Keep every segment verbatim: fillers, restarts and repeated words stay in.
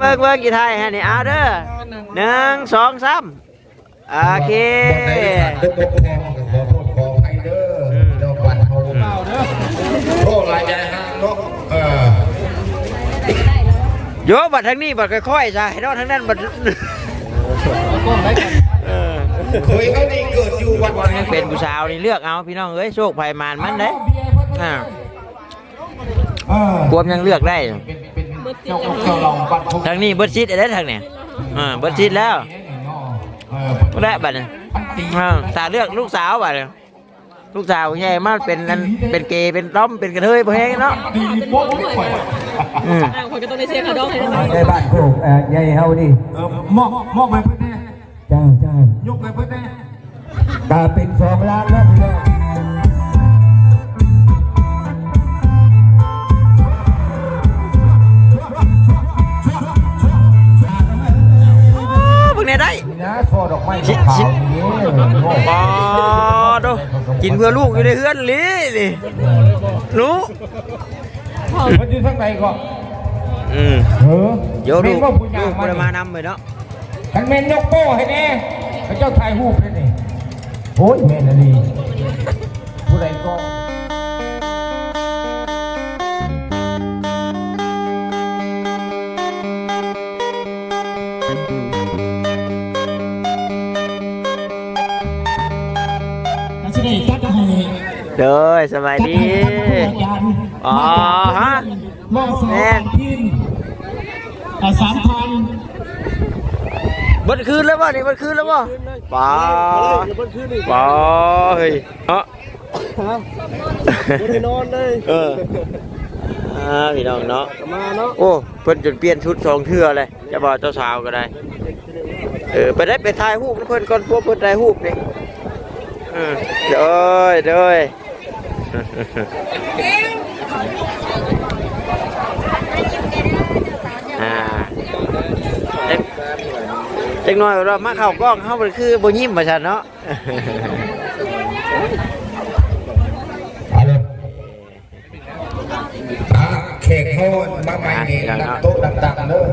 เบิ่งเบิ่งกี่ไทยฮะนี่ เอาเด้อ หนึ่ง สอง สาม โอเค บ่ได้ขาดเรื่องปกครอง ขอโทษขออภัยเด้อ อืม พี่น้องบ้านเฮา อืม โอ้ หลายใจฮะเนาะ เออ โย บัดทางนี้ บัดค่อยๆ ซะ ให้นอนทางนั้น บัด เออ เคยเขานี่เกิดอยู่วัด ยังเป็นผู้สาวนี่ เลือกเอา พี่น้องเอ้ย โชคไผหมานมันเด้ อ่า เออ ความยังเลือกได้ เป็น เป็นเจ้าของเจ้าเราบ้านพวก ทางนี้เบิดชิดได้ทางเนี่ย อ่า เบิดชิดแล้ว เออ บ่ได้บัดนี้ อ่า ถ้าเลือกลูกสาวบัดนี้ ลูกสาวใหญ่มาเป็นอัน เป็นเกย์เป็นต้อมเป็นกระเทยบ่แฮงเนาะ ตีโป๊ะไม่ไหว อืม อ่า คนก็ต้องได้เสียค่าดองให้ได้ ได้บ้านโคก เอ่อ ใหญ่เฮานี่ เออ มอบ มอบไปเพิ่นแน่ เจ้า เจ้า ยกไปเพิ่นแน่ ตาเป็นสองล้านแล้วพี่น้อง โอ้ เบิ่งแน่ได้ นี่นะ ช่อดอกไม้ขาวๆ นี่เด้อ ปาดโต กินเพื่อลูกอยู่ในเฮือนหลีนี่ ลูก มันอยู่ทางไหนก่อน อืม เออ เดี๋ยวลูก แม่นบ่ผู้ย่าง ลูกบ่ได้มานำเลยเนาะ คันแม่นยกโป้ให้แน่ เขาเจ้าถ่ายรูปให้นี่ โอ้ย แม่นอันนี้ ผู้ใดก็ ก็สิได้จัดให้ โดย สบายดี อาจารย์ อ๋อ ฮะ รอบสอง แม่น ทีม อ่ะ สามพัน เบิดคืนแล้วบ่นี่ เบิดคืนแล้วบ่ ป๋า เดี๋ยวเบิดคืนอีก ป๋า เฮ้ย เนาะ ฮะ บ่ได้นอนเลย เออ อ่า พี่น้องเนาะ มาเนาะ โอ้ เพิ่นจนเปลี่ยนชุดสองเทื่อเลย เจ้าบ่าวเจ้าสาวก็ได้ เออ ไปได้ไปถ่ายรูปนำเพิ่นก่อน พวกเพิ่นถ่ายรูปนี่ เออ โดย โดย อ่า จัก จักหน่อยว่ามาเข้ากล้อง เฮาบ่คือบ่ยิ้มว่าซั่นเนาะ ฮัลโหล อ่ะ แขกเขามาใหม่นี่ อ่ะ นั่งโต๊ะนั่งตังเด้อ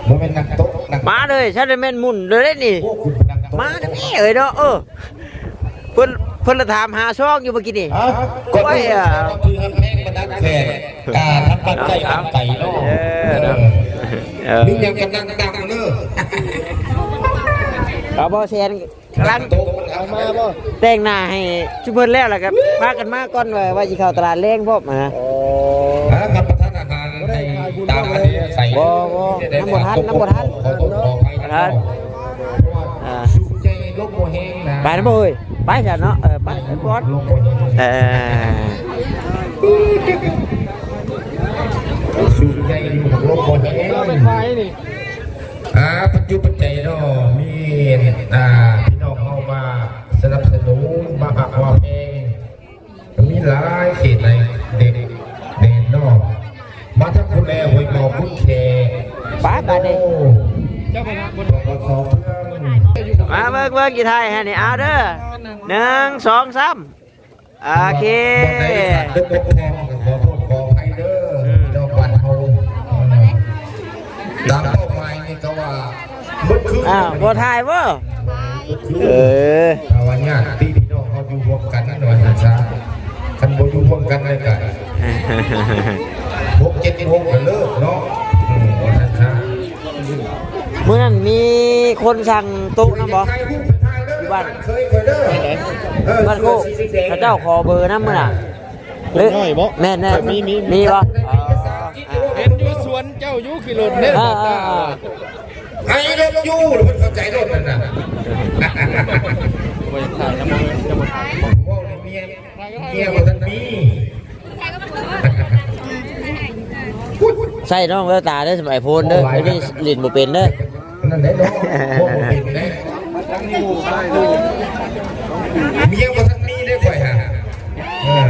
บ่แม่นนั่งโต๊ะนั่ง มาเลย ฉันได้แม่นหมุนเลยนี่ โอ้ คุณนั่งโต๊ะ มานี่เอ้ยเนาะ เออ เพิ่น เพิ่นละถามหาซองอยู่เมื่อกี้นี่ ฮะ โอ้ย อ่ะ คือทำแพงมาดักแขก อ่า ทำบ้านใกล้บ้านไกลเนาะ เออ เนาะ เออ เออ นี่ยังกำลังดังเด้อ เอาบ่แซน กำลัง โต๊ะเอามาบ่ แต่งหน้าให้ชุมเพิ่นแล้วล่ะครับ พากันมาก่อนว่า ว่าสิเข้าตลาดแลงพร้อมนะ อ๋อ หารับประทานอาหารให้ตามอัธยาศัย บ่ บ่ ยังบ่ทัน ยังบ่ทัน ขอโทษขออภัยนะ อ่า สุขใจลมบ่แห้งนะ ไปนะบ่เอ้ย ไปซะเนาะ เออ ไปก่อน ลมบ่แห้ง เออ สุขใจอยู่ลมบ่แห้ง อ่า ปัจจุปัจจัยเนาะ มี อ่า พี่น้องเฮามาสนับสนุน มาหักมาแพง มีหลายเขตหลายเด็กเด่นเนาะ มาทั้งผู้แลห้วยหมอก กุนแข ไป ไปเลย โอ้ เจ้าคณะบน ปกส เพื่อน มาเบิ่ง เบิ่งกี่ไทยฮะนี่ เอาเด้อ หนึ่ง สอง สาม โอเค บ่ได้ขาดเรื่องปกครอง ขอโทษขออภัยเด้อ อืม พี่น้องบ้านเฮา เออ ตามเป้าหมายนี่ก็ว่า เมื่อคืน อ้าว บ่ถ่ายบ่ เออ ถ้าว่าญาติพี่น้องเฮาอยู่ร่วมกันนั่นว่าซั่นซะ คันบ่อยู่ร่วมกันเลยก็ หกเจ็ดโมงก็เลิกเนาะ อืม ว่าซั่นซะ มื้อนั้นมีคนสั่งโต๊ะนำบ่ อยู่บ้าน เคยเคยเด้อ เออ บ้านโคก เขาเจ้าขอเบอร์นำมื้อน่ะ เล็กน้อยบ่ แม่นๆ มี มี มีบ่ อ๋อ เห็นอยู่สวนเจ้าอยู่ขี่รถเด้อ อ่า อ่า อ่า ไอ้รถอยู่ เพิ่นเข้าใจรถนั่นน่ะ บ่อยากถ่ายนะ บ่อยากถ่าย เว้าเลยเมีย เมียบ่ทันมี ใส่น้องแววตาเด้อ สมัยโพนเด้อ ไอ้นี่หลินบ่เป็นเด้อ นั่นแหละเนาะ บ่เป็นเด้ เมียบ่ทันมีเด้อข่อยหา เออ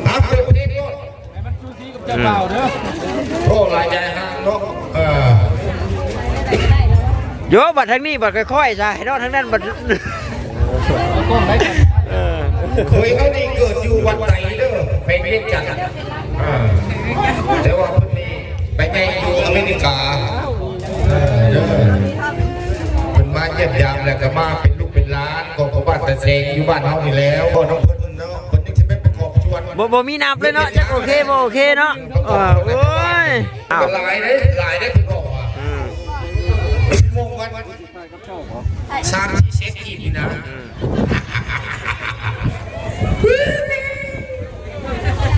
เอาเปิดเพลงโลด ให้มันสูสีกับเจ้าบ่าวเด้อ โอ้ หลายใจฮะเนาะ เออ โย บัดทางนี้ บัดค่อยๆ ซะ ให้นอนทางนั้น บัด เอากล้องไว้ก่อน เออ เคยเขานี่เกิดอยู่วัดไหนเด้อ แขวงเวียงจันทน์ อ่า แต่ว่า แล้วก็มาเป็นลูกเป็นหลานของพ่อบ้านตาแสงอยู่บ้านเฮานี่แล้ว พ่อน้องเพิ่นเนาะ เพิ่นยังสิไปประกอบชวน บ่ บ่มีนับเลยเนาะ จักโอเคบ่โอเคเนาะ เออ โอ้ย อ้าว หลายเด้ หลายเด้เพิ่นบอกว่า อืม ชั่วโมงวัน สามสี่เซตอีกนี่นะ อืม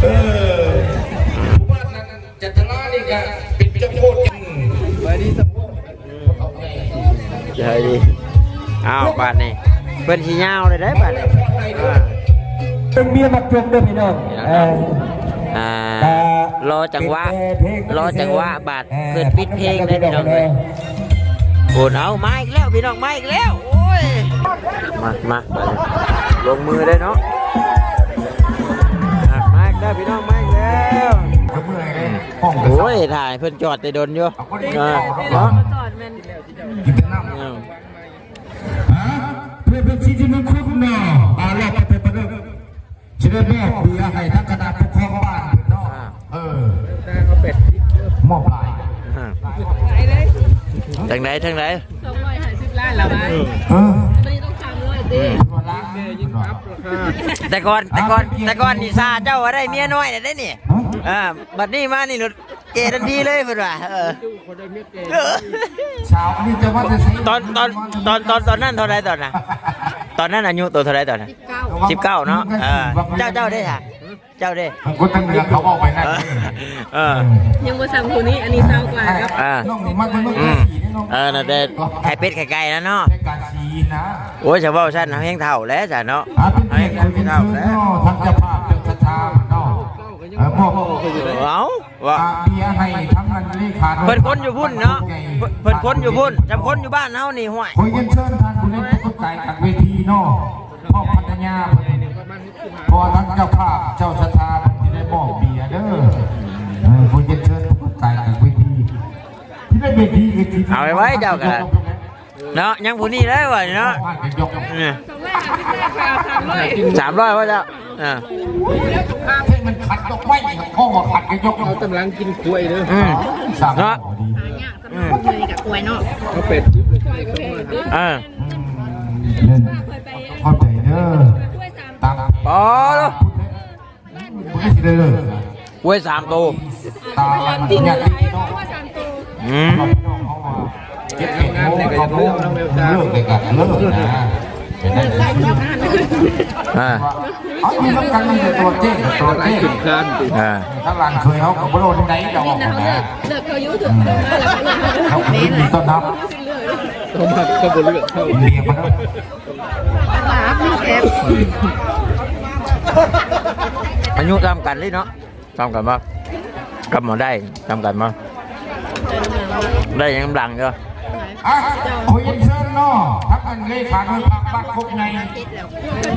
เออ ผู้บ้านนั้นจันทรานี่ก็เป็นเจ้าโคตร ใช่ดี อ้าว บาดนี้ เพิ่นสิยาวเลยเด้ บาดนี้ อ่า เป็นเมียมักจมเด้อพี่น้อง เออ อ่า รอจังหวะ เป็นเพลง รอจังหวะ บาด เออ เพิ่นปิดเพลงเลยพี่น้องเอ้ย โอ้ เอา มาอีกแล้ว พี่น้อง มาอีกแล้ว โอ้ย มา มา บาดนี้ ลงมือได้เนาะ อ่ะ มาอีกแล้ว พี่น้อง มาอีกแล้ว เมื่อยเลย ห้องกระสับ โอ้ย ถ่ายเพิ่นจอดแต่ดนอยู่ เอาคนนี้ เออ เนาะ จอดแม่น กินแต่น้ำ อืม ฮะ เพื่อเป็นสิริมงคลเนาะ อ่า เราไปไปไปเด้อ สิได้มอบเบียร์ให้ทั้งคณะปกครองบ้านเพิ่นเนาะ อ่า เออ มอบหลาย อ่า ทางใด ทางใด สองร้อยห้าสิบล้านแล้ววะ เออ วันนี้ต้องสามร้อยดิ อืม แต่ก่อน แต่ก่อน แต่ก่อนนี่ซาเจ้าว่าได้เมียน้อยน่ะได้นี่ ฮะ อ่า บัดนี้มานี่หลุดเกทันทีเลยเพิ่นว่า เออ สาวอันนี้จะว่าจะใช้ ตอน ตอน ตอน ตอน ตอนนั้นเท่าไหร่ตอนน่ะ ตอนนั้นอายุตัวเท่าไหร่ตอนน่ะ สิบเก้า เนาะ เออ เจ้า เจ้าเด้ค่ะ เจ้าเด้ คนตั้งเดือนเขาบอกไปนั่น เออ เออ ยังบ่สั่งผู้นี้ อันนี้เศร้ากว่าครับ อ่า น้องนี่มันเป็นเมื่อ อืม กี้สีนี่น้อง เออ น่ะแต่ไข่เป็ดไข่ไก่นะเนาะ เป็นการสีนะ โอ้ย ชาวบ้านชั้นเฮายังเฒ่าแล้วจ้ะเนาะ อ่า เป็นเกียรติ เฮายังเฒ่าแล้ว เนาะ ทั้งเจ้าภาพเจ้าศรัทธาเนาะ เออ มอบ เอา ว่า อ่า เบียร์ให้ทั้งนั้นเลขา เพิ่นคนอยู่พุ้นเนาะ เพิ่น เพิ่นคนอยู่พุ้น จำคนอยู่บ้านเฮานี่ห้วย ขอเรียนเชิญท่านผู้เล่นประกบกายจากเวทีเนาะ พ่อพัทยาเพิ่น เพราะว่าทั้งเจ้าภาพเจ้าศรัทธาเพิ่นสิได้มอบเบียร์เด้อ เออ ขอเรียนเชิญประกบกายจากเวที ที่ได้เวทีก็คือ เอาไว้ไว้เจ้าก็ได้ เนาะ ยังผู้นี้ได้วะเนาะ บ้านกันยก เนี่ย สามร้อยว่าแล้ว อ่า ให้มันขัดดอกไม้ครับ พ่อว่าขัดกันยก เรากำลังกินกล้วยเด้อ อืม สามร้อย เนาะ พอดี อืม กับกล้วยเนาะ เขาเป็ด อ่า อืม เล่น เข้าใจเด้อ ตาม อ๋อ มันก็สิได้เลิกนะ กล้วยสามตัว ตามญาติพี่น้อง อืม เจ็ดแปดโมง เก้าโมง เลิกเลยก็เลิกนะ เป็นนั่นเลย อ่า เอาอยู่นำกันตั้งแต่ตัวเจ๊งตัวเจ๊ง อ่า ถ้าหลานเคยเขาก็บ่โลดที่ไหนดอกนะ เลิกเขาอยู่ถึงมาแล้วเขาเลิกเขา เขาก็ยินดีต้อนรับ เขามาเขาบ่เลือกเขา เบียร์มาแล้ว อายุตามกันเลยเนาะ ตามกันบ่ กับหมอได้ ตามกันบ่ ได้ยังหลังอยู่ อ่ะ ขอเรียนเชิญเนาะ ทั้งอันเลขานุพักบ้านโคกไง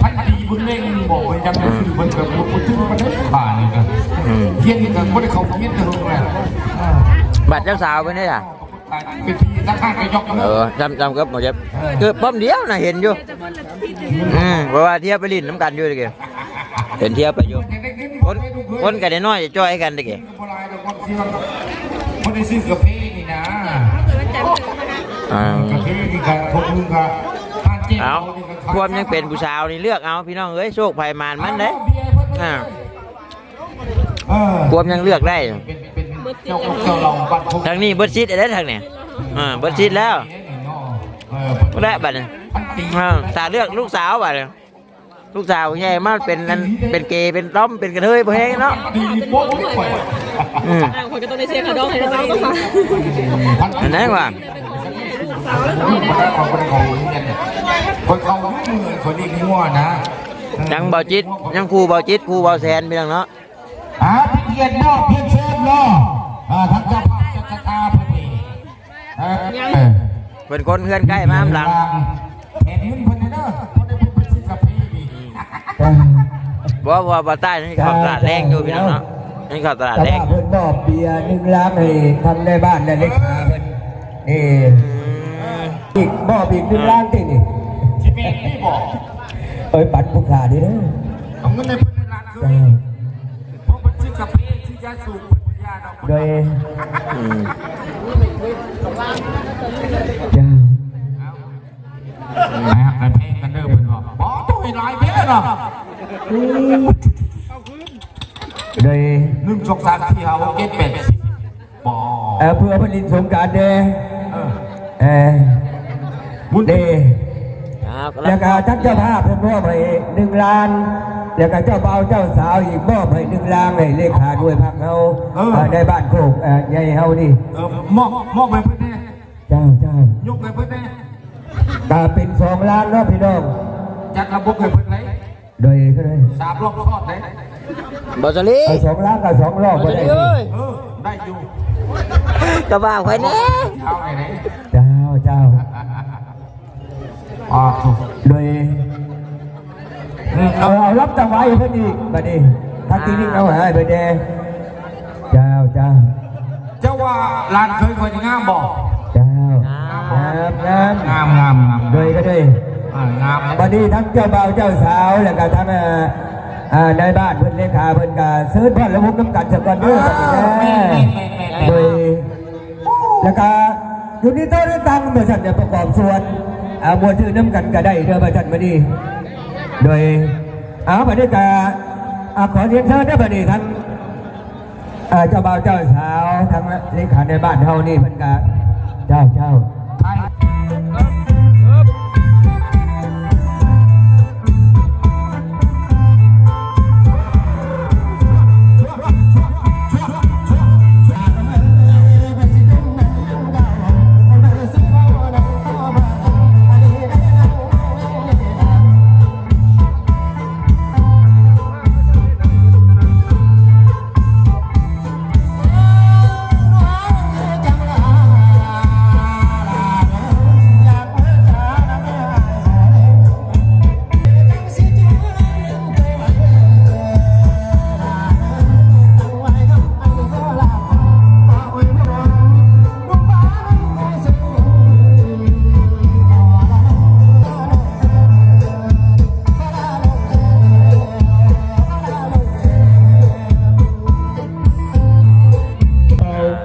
ท่านดีบุญเล่งบอกว่าจำได้ชื่อเพิ่นก็บ่ชื่อมันได้ผ่านนี่ก็ อืม เฮียนนี่ก็บ่ได้เข้าเฮียนเด้อ อ่า บัตรเจ้าสาวไปเนี่ยอ่ะ เป็นที่นักข่าวก็ยก เออ จำ จำครับหมอเจ็บ คือป้อมเดียวนะเห็นอยู่ อืม เพราะว่าเที่ยวไปลิ้นน้ำกันอยู่ตะกี้ เห็นเที่ยวไปอยู่ คน คนกันน้อยๆจะจ้อยกันตะกี้ คนได้ซื้อกาแฟนี่นะ อ่า กาแฟนี่ก็พวกมึงก็ทานเจ๊ เอา พวกยังเป็นผู้สาวนี่เลือกเอาพี่น้องเอ้ย โชคไผหมานมันเด้ อ่า เออ พวกยังเลือกได้ เป็น เป็นเจ้าของเจ้าเราบ้านพวก ทางนี้เบิดซิดได้ทางนี้ อ่า เบิดซิดแล้ว เออ และบัดนี้ อ่า ถ้าเลือกลูกสาวบัดนี้ ลูกสาวใหญ่มาเป็นอัน เป็นเกย์ เป็นต้อม เป็นกระเทยบ่แฮงเนาะ ดีโป๊ะไม่ค่อย อืม อ่า คนก็ต้องได้เสียค่าดองให้เจ้าค่ะ อันนั้นว่า คนเขาเหมือนคนนี้มั่วนะ ยังเบาจิต ยังครูเบาจิต ครูเบาแสนพี่น้องเนาะ อ่า เป็นเกียรติเนาะ เพียงเชิญเนาะ อ่า ทั้งเจ้าภาพเจ้าศรัทธาเพิ่นนี่ เออ เพิ่นคนเฮือนใกล้มาหลัง แถมเงินเพิ่นเด้อ เพิ่นได้เพิ่นซื้อกาแฟนี่ บ่ บ่ บ่ใต้นี่เขาตลาดแรงอยู่พี่น้องเนาะ นี่เขาตลาดแรง เพิ่นมอบเบียร์หนึ่งลังให้ท่านแม่บ้านและเลขาเพิ่น นี่ อีก มอบอีกหนึ่งลังตินี่ สิบเอ็ดนี่บอก เอ้ย ปัดผู้ขาดีเด้อ เอาเงินให้เพิ่นในร้านคือ จ้า เพราะมันซื้อกาแฟซื้อยาสูบเพิ่นยาดอก โดย อืม จ้า ให้เพลงกันเด้อเพิ่นว่าบ่ต้องให้หลายเด้อเนาะ โดย หนึ่ง สอง สาม สี่ ห้า หก เจ็ด แปด สิบ บ่ เอ่อ เพื่อผลิตสงกรานต์เด้ เออ เอ่อ บุญ เด้ ครับ แล้วก็ทั้งเจ้าภาพเพิ่นมอบให้หนึ่งล้าน แล้วก็เจ้าบ่าวเจ้าสาวอีกมอบให้หนึ่งล้าน ให้เลขาหน่วยพรรคเฮา เออ เอ่อ ในบ้านโคก เอ่อ ใหญ่เฮานี่ เออ มอบ มอบให้เพิ่นแน่ เจ้า เจ้า ยกให้เพิ่นแน่ ก็เป็นสองล้านเนาะพี่น้อง จัดระบบให้เพิ่นเลย โดยก็เลย สามรอบทอดเลย บ่าวสาลี เอาสองล้านกับสองรอบก็ได้ บ่าวสาลีเอ้ย เออ ได้อยู่ กระบ่าวไว้แน่ เอาไหนไหน เจ้า เจ้า อ่า ถูก โดย เออ เอา เอารับจังหวะอีกเพิ่นอีกบัดนี้ ทักทีนี้เอาหาให้เพิ่นแน่ เจ้า เจ้า เจ้าว่าหลานเคยคอยงามบ่ เจ้า งาม งาม งาม งาม งาม โดยก็โดย อ่า งาม บัดนี้ทั้งเจ้าบ่าวเจ้าสาว แล้วก็ทั้ง เอ่อ อ่า นายบ้านเพิ่นเลขาเพิ่นก็เชิญพรและวงน้ำกันสักก่อนเด้อ เออ บัดนี้นะ แม่นๆๆๆๆ โดย แล้วก็อยู่ในโต๊ะในตังเมื่อฉันเนี่ยประกอบส่วน อ่า มวลชื่อน้ำกันก็ได้เด้อเมื่อฉันมานี่ โดย เอาบัดนี้ก็ อ่า ขอเรียนเชิญนะบัดนี้ทั้ง เอ่อ เจ้าบ่าวเจ้าสาว ทั้งเลขาในบ้านเฮานี่เพิ่นก็ เจ้า เจ้า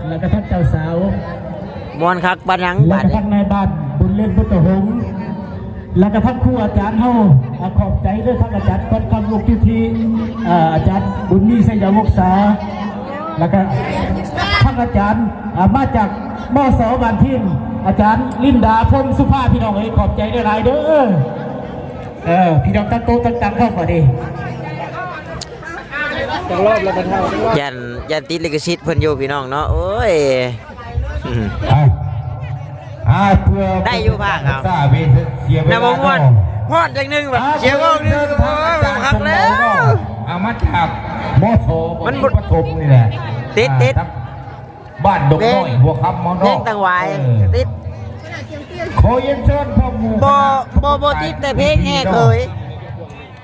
แล้วก็ท่านเจ้าสาว ม่วนคักปานหยัง แล้วก็ บาดนี้ ท่านนายบ้านบุญเลิศพุทธหงษ์ แล้วก็ทั้งครูอาจารย์เฮา อ่า ขอบใจเด้อทั้งอาจารย์ก้อนคำลูกพิธี อ่า อาจารย์บุญมีชัยวงศา แล้วก็ทั้งอาจารย์ อ่า มาจาก มส บ้านพิน อาจารย์ลินดา พรหมสุภา พี่น้องเอ้ย ขอบใจหลายๆเด้อ เออ พี่น้องตั้งโต๊ะตั้งตังเข้ามาดิ ย่าน ย่านติดลิขสิทธิ์เพิ่นอยู่พี่น้องเนาะ โอ้ย อืม อ่ะ อ่ะ เพื่อ ได้อยู่ภาคเอา ซาเวเสียเวลา แต่บ่ม่วน เนาะ ฮอดจังหนึ่งแบบ อ่ะ เสียงออกหนึ่ง เชิญทางอาจารย์ คักแล้ว สมบัติเนาะ อ่ะ มาจาก มส มันบ่ ปฐมนี่แหละ ติด อ่ะ ติด ครับ บ้านดงน้อย แม่น หัวคำเฮาเนาะ เพลงตังหวาย เออ ติด ขอเรียนเชิญพ่อหมู่ บ่ คณะ บ่ บ่ติดแต่เพลงแห่เขย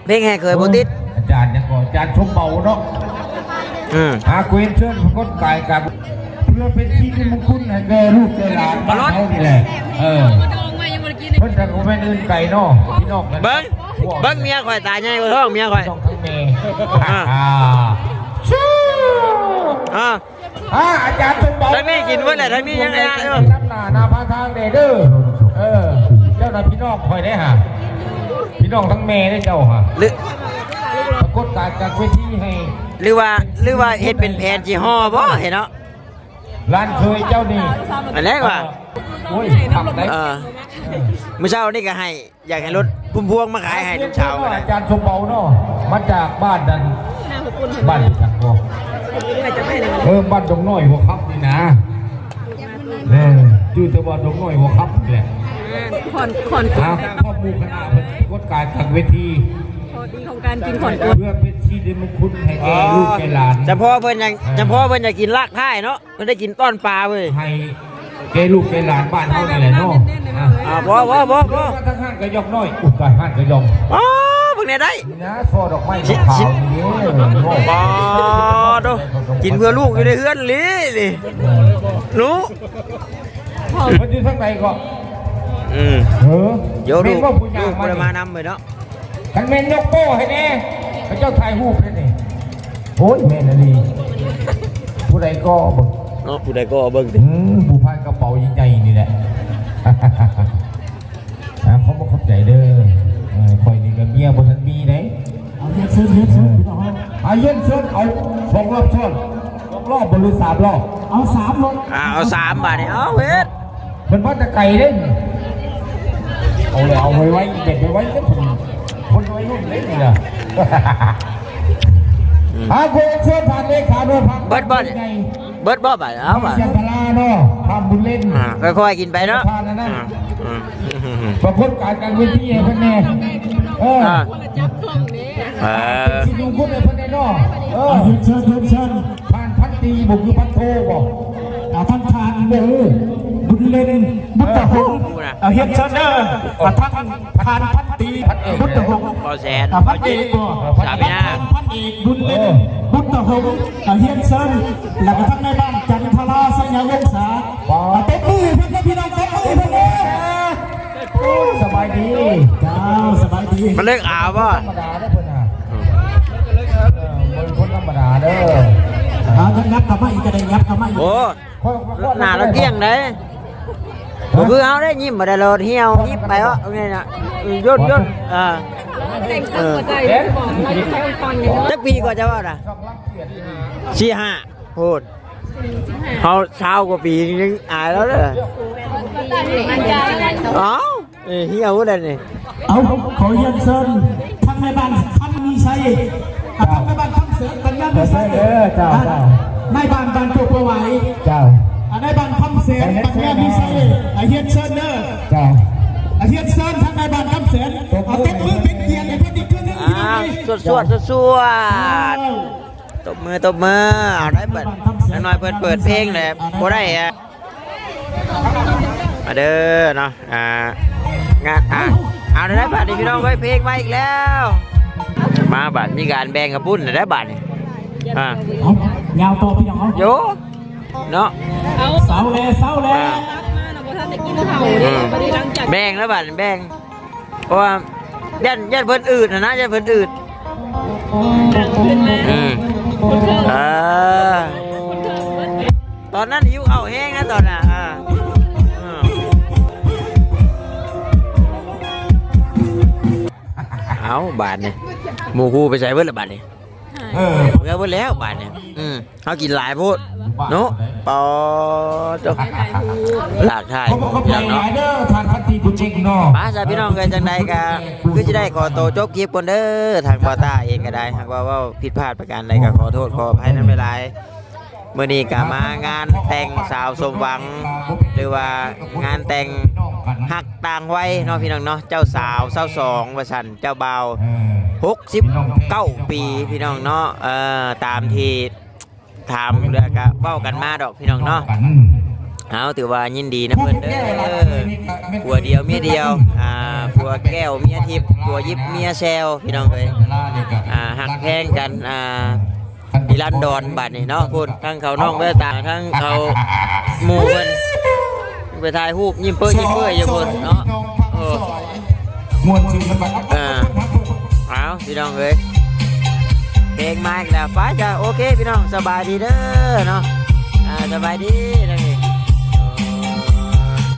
เพลงแห่เขยบ่ติด อาจารย์ยังก่อน อาจารย์ชมเบาเนาะ อืม หากเรียนเชิญปรากฏกายกัน เพื่อเป็นที่เป็นมงคลให้แก่ลูกแก่หลานบ้านเฮานี่แหละ เออ เพิ่นจะคงแม่นอื่นไกลเนาะ พี่น้องกัน เบิ่ง พวก เบิ่งเมียข่อยตาใหญ่กว่าท้องเมียข่อย พี่น้องทั้งแม่ อ่า อ่า อ่า อ่า อาจารย์สมบัติ ทางนี้กินเบิดแหละ ทางนี้ยังไง อยู่ นำหน้า หน้าพาทางเด้อ เออ เจ้าหน้าพี่น้องคอยได้หา พี่น้องทั้งแม่ได้เจ้าหา หรือ ปรากฏการณ์จากเวทีให้ หรือว่า หรือว่าเฮ็ดเป็นแผนสิห่อบ่ เห็นเนาะ ร้านเคยเจ้านี่ อันแรกว่า โอ้ย ขับได้ เออ มื้อเช้านี่ก็ให้ อยากให้รถพุ่มพวงมาขายให้ลูกสาวก็ได้ อาจารย์สมเบาเนาะ มาจากบ้านนั้น บ้านที่ทางบ่ เออ บ้านดงน้อยหัวครับนี่นะ เออ ชื่อแต่ว่าดงน้อยหัวครับนี่แหละ ขอน ขอน อ่ะ พ่อหมู่คณะเพิ่นกดการทางเวที พอดีของการกินขอน เพื่อเป็นสิริมงคลให้แก่ลูกแก่หลาน เฉพาะเพิ่นยัง เออ เฉพาะเพิ่นอยากกินลากท้ายเนาะ เพิ่นได้กินต้อนปลาเว้ย ให้แก่ลูกแก่หลานบ้านเฮานี่แหละเนาะ อ่ะ อ่า พอ พอ พอ พอ ทั้งห้างกระยอกน้อย อุ้ย ตาย ห้างกระยอก อ๋อ พวกเนี้ยได้ นี่นะ ช่อดอกไม้ขาวๆนี่เด้อ ปอดโด กินเพื่อลูกอยู่ในเฮือนหลีนี่ เออ หนู มันอยู่ทางไหนก็ อืม เออ เดี๋ยวลูก แม่นบ่ผู้ย่าง ลูก มา บ่ได้มานำเลยเนาะ คันแม่นยกโป้ให้แน่ พระเจ้าถ่ายรูปให้นี่ โอ้ย แม่นอันนี้ ผู้ใดก็เบิ่ง เนาะ ผู้ใดก็เบิ่งติ อืม ผู้พายกระเป๋าใหญ่ๆนี่แหละ อ่ะ ขอบพระคุณ ใจเด้อ เออ ข่อยนี่ก็เมียบ่ทันมีเด้ เอาเฮียนเชิญ เฮียนเชิญ พี่น้องครับ เอาเฮียนเชิญ เอาสองรอบซ้อน สองรอบบ่หรือสามรอบ เอาสามรอบ อ่า เอาสามบาดนี่ เอาเฮ็ด เพิ่นมาแต่ไกลเด้ เอาเลย เอาไว้ไว้ เด็ดไว้ไว้เด้อ คนวัยรุ่นเด้อนี่นะ อืม หาคนเชิญผ่านเลขาด้วย ผ่าน เบิดบ่เนี่ย ไง เบิดบ่บาด เอาบาด เชียงพาราเนาะ ผ่านบุญเล่น อ่า ค่อยๆกินไปเนาะ ผ่านอันนั้น อ่า อืม ปรากฏการณ์กลางเวทีให้เพิ่นแน่ เออ อ่า เออ สิดูคุณให้เพิ่นแน่เนาะ เออ เรียนเชิญ เรียนเชิญ ผ่านพันตรีบ่คือพันโทบ่ อ่า ท่าน ท่าน โอ้โห บุญเล่น บุญตะหงส์ อ่า เรียนเชิญเด้อ อ่า ท่าน ท่านพันตรี บุญตะหงส์ เบาแสน อ่า พันเอกบ่ สามหน้า ท่านพันเอก บุญเล่น เออ บุญตะหงส์ อ่า เรียนเชิญ แล้วก็ท่านนายบ้านจันทรา สัญญาวงศา ปอ อ่า ตบมือให้เพิ่นนะพี่น้อง ตบมือให้เพิ่นนะ สบายดี เจ้า สบายดี มันเลิกอาบบ่ ธรรมดาเด้อเพิ่นน่ะ เออ บ่เป็นคนธรรมดาเด้อ เอา งับเข้ามาอีกก็ได้ งับเข้ามาอีก โอ้ หน้าเราเกลี้ยงเด้ บ่คือเฮาได้ยิ้มบ่ได้โลด เหี่ยวยิบไปเนาะ นี่น่ะ ย่นย่น อ่า เออ จักปีกว่าจะว่าน่ะ สี่ห้า โพด เฮาซาวกว่าปียังอายแล้วเด้อ เอ้า เอ้ย เหี่ยวได้นี่ เอา ขอเรียนเชิญท่านแม่บ้านคำมีชัย อ่ะ ท่านแม่บ้านคำเสนปัญญามีชัย เออ เจ้า อ่ะ เจ้า นายบ้านบ้านโคกประไหว เจ้า อ่ะ นายบ้านคำเสนปัญญามีชัย อ่ะ เรียนเชิญเด้อ เจ้า อ่ะ เรียนเชิญท่านนายบ้านคำเสน ตบมือ เอา ตบมือเป็นเกียรติให้เพิ่นอีกเทื่อหนึ่ง อ่า พี่น้อง สวดๆ สวดๆ ตบมือ ตบมือ เอาได้เปิด น้อยๆ เพิ่นเปิดเพลงแหละ บ่ได้อะ มาเด้อเนาะ อ่า งาน อ่า เอาได้บาดนี้พี่น้องเอ้ย เพลงมาอีกแล้ว มาบาด มีการแบ่งข้าวปุ้นได้บาดนี้ อ่า เอา ยาวต่อพี่น้อง เอา โย เนาะ เซาแล เซาแล อ่า อืม แบ่งแล้วบาดนี้ แบ่ง เพราะว่าย่าน ย่านเพิ่นอืดหั้นนะ ย่านเพิ่นอืด อืม เออ ตอนนั้นหิวข้าวแฮงนะตอนน่ะ อ่า อืม เอาบาดนี่ หมู่คู่ไปใส่เบิดละบาดนี่ เออ เมื่อเบิดแล้วบาดนี่ อืม เฮากินหลายโพดเนาะ ปอด หลากถ่าย ขอบคุณครับ อย่างเนาะ หลายเด้อ ท่านพันตรีบุญเพ็งเนาะ ไปจ้ะพี่น้องเอ้ย จังใดก็คือสิได้ขอตัวจบคลิปก่อนเด้อ ทางบ่าวต้าเองก็ได้ หากว่าเว้าผิดพลาดประการใดก็ขอโทษขออภัยนำหลายๆ มื้อนี้ก็มางานแต่งสาวสมหวัง หรือว่างานแต่งฮักต่างวัยเนาะพี่น้องเนาะ เจ้าสาวซาวสองว่าซั่น เจ้าบ่าว เออ หกสิบเก้าปีพี่น้องเนาะ เอ่อ ตามที่ ถามแล้วก็เว้ากันมาดอกพี่น้องเนาะ เอาถือว่ายินดีนำเพิ่นเด้อ ผัวเดียวเมียเดียว อ่า ผัวแก้วเมียทิพย์ ผัวยิบเมียแซว พี่น้องเอ้ย อ่า ฮักแพงกัน อ่า นิรันดรบัดนี้เนาะ พุ้น ทั้งเขาน้องแววตา ทั้งเขาหมู่เพิ่น ไปถ่ายรูปยิ้มเปื้อยยิ้มเปื้อยอยู่พุ้นเนาะ เออ ม่วนซื่นกันไปครับ อ่า เอาพี่น้องเอ้ย เพลงมาอีกแล้ว ไปจ้ะ โอเคพี่น้อง สบายดีเด้อเนาะ อ่า สบายดีนะ